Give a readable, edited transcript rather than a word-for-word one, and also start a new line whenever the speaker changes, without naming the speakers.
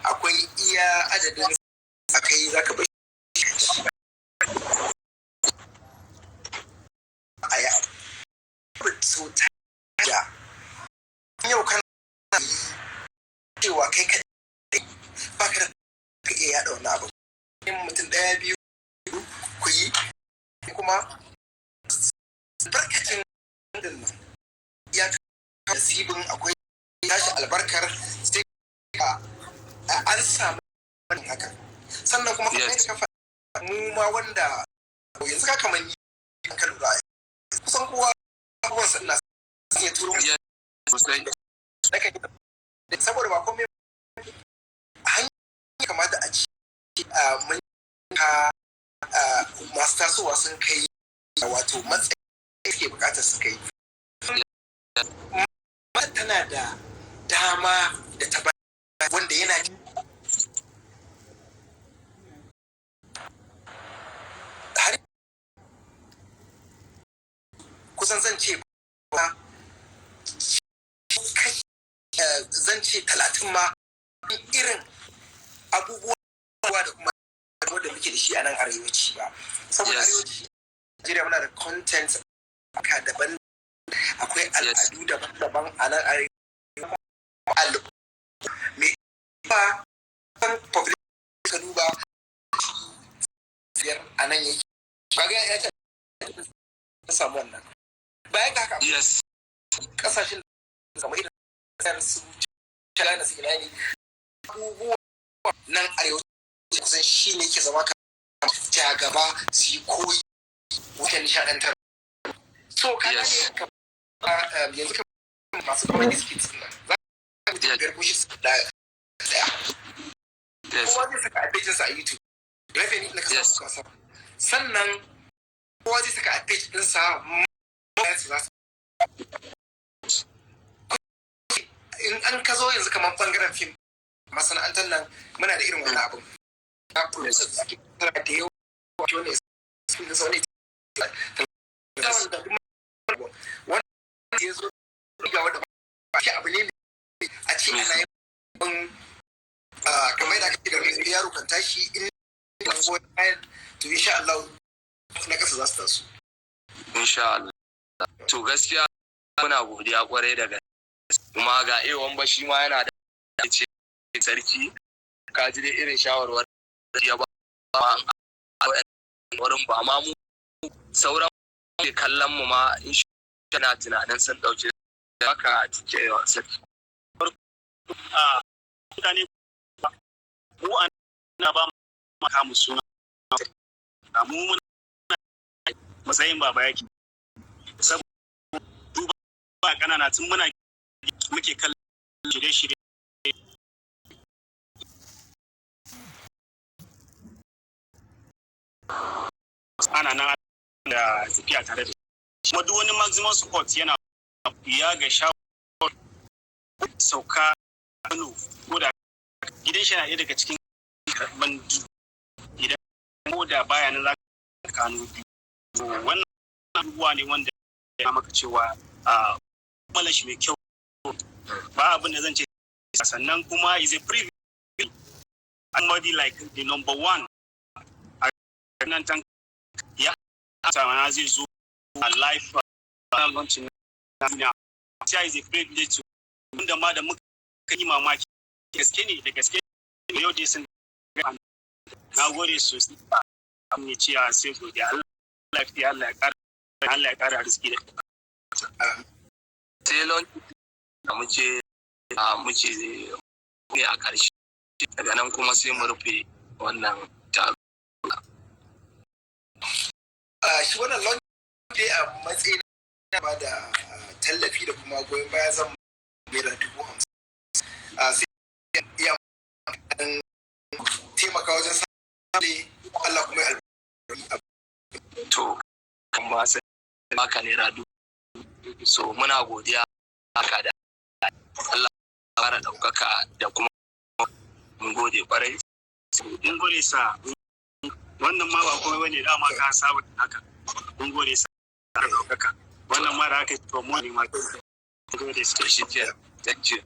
Akwai iya adadin akai zaka bar shi a yi abu so ta da yau kana cewa kai kaɗai ba ka da ka iya yaɗa wannan abu, in mutum ɗaya, biyu ku yi kuma barkacin din nan ya nasibin akwai tashi albarkar, sai ka an samu haka. Sannan kuma kamar yadda ka faɗa, mu ma wanda yanzu ka kamar ni ka lura, kusan kowa abubuwan sa ina ya turo
Sosai.
Saboda ba komai hanyar kamata a ci mun ka masu tasowa sun kai, wato matsayi suke bukatar su kai. Tana da dama da ta wanda yana har kusan zan ce ba zan ce 30 ma irin abubuwa da kuma da muke da shi a nan arewaci ba, saboda arewaci Najeriya muna da content aka daban, akwai al'adu daban-daban a nan arewa. Me ba public ka duba biyar a nan yake, kaga ya ce samu wannan. Bayan ga haka, kasashen kamar irin su China, su ina ne, abubuwa nan arewa kusan shi ne ke zama ka ja gaba su yi koyi wajen nishaɗantar. So ka gane, yanzu masu comedy skits nan za ka mutum biyar ko shida da daya, kowa zai saka a page a YouTube, revenue na ka samu ka samu. Sannan kowa zai saka a page ɗinsa, su za su in an ka zo yanzu kamar bangaren fim, masana'antar nan muna da irin wannan abin na producer suke da yawa wanda sun da wanda ya zo ga wanda ba shi abu ne a ce ana yin kamar da ake da yaro kan tashi in bayan to insha Allah na kasa za su taso.
Insha Allah. To gaskiya muna godiya kwarai da gaske. Kuma ga ewan ba shi ma yana da ce sarki, ka ji dai irin shawarwar ya ba wurin, ba ma mu, sauran ke kallon mu ma in na tunanin sun dauke haka cike sarki.
Mutane mu ana ba mu kamu suna mu muna matsayin baba yake, saboda duba kanana tun muna muke kallon shirye-shirye. Ana nan da tafiya tare da shi, kuma duk wani maximum support yana ya ga shawar sauka Kano ko da gidan shi na ɗaya daga cikin karɓan idan ko da baya nan za ka kano biyu. Wannan abubuwa ne wanda ya maka cewa a shi mai kyau, ba abin da zan ce. Sannan kuma is a privilege, somebody like the number one a nan tan ya na zai zo a live launching na ya is a privilege wanda ma da muka yi mamaki gaske ne da gaske yau dai sun na gode sosai. Ne ce a sai godiya, Allah lafiya, Allah ya kara, Allah ya kara arziki da
Sai launch da muke ne a ƙarshe, daga nan kuma sai mu rufe wannan taro.
Shi wannan launch dai a matsayin ba da tallafi da kuma goyon baya, zan naira 50,000, sai iya taimaka wajen samun Allah kuma ya albarka.
To kan ba sai baka naira 10,000. So muna godiya haka da Allah fara ɗaukaka da kuma mun gode kwarai.
Mun gode sa, wannan ma ba komai bane, dama ka saba haka. Mun gode sa ɗaukaka, wannan ma da aka yi promo ne ma, mun gode sa.
To shi ke, thank you.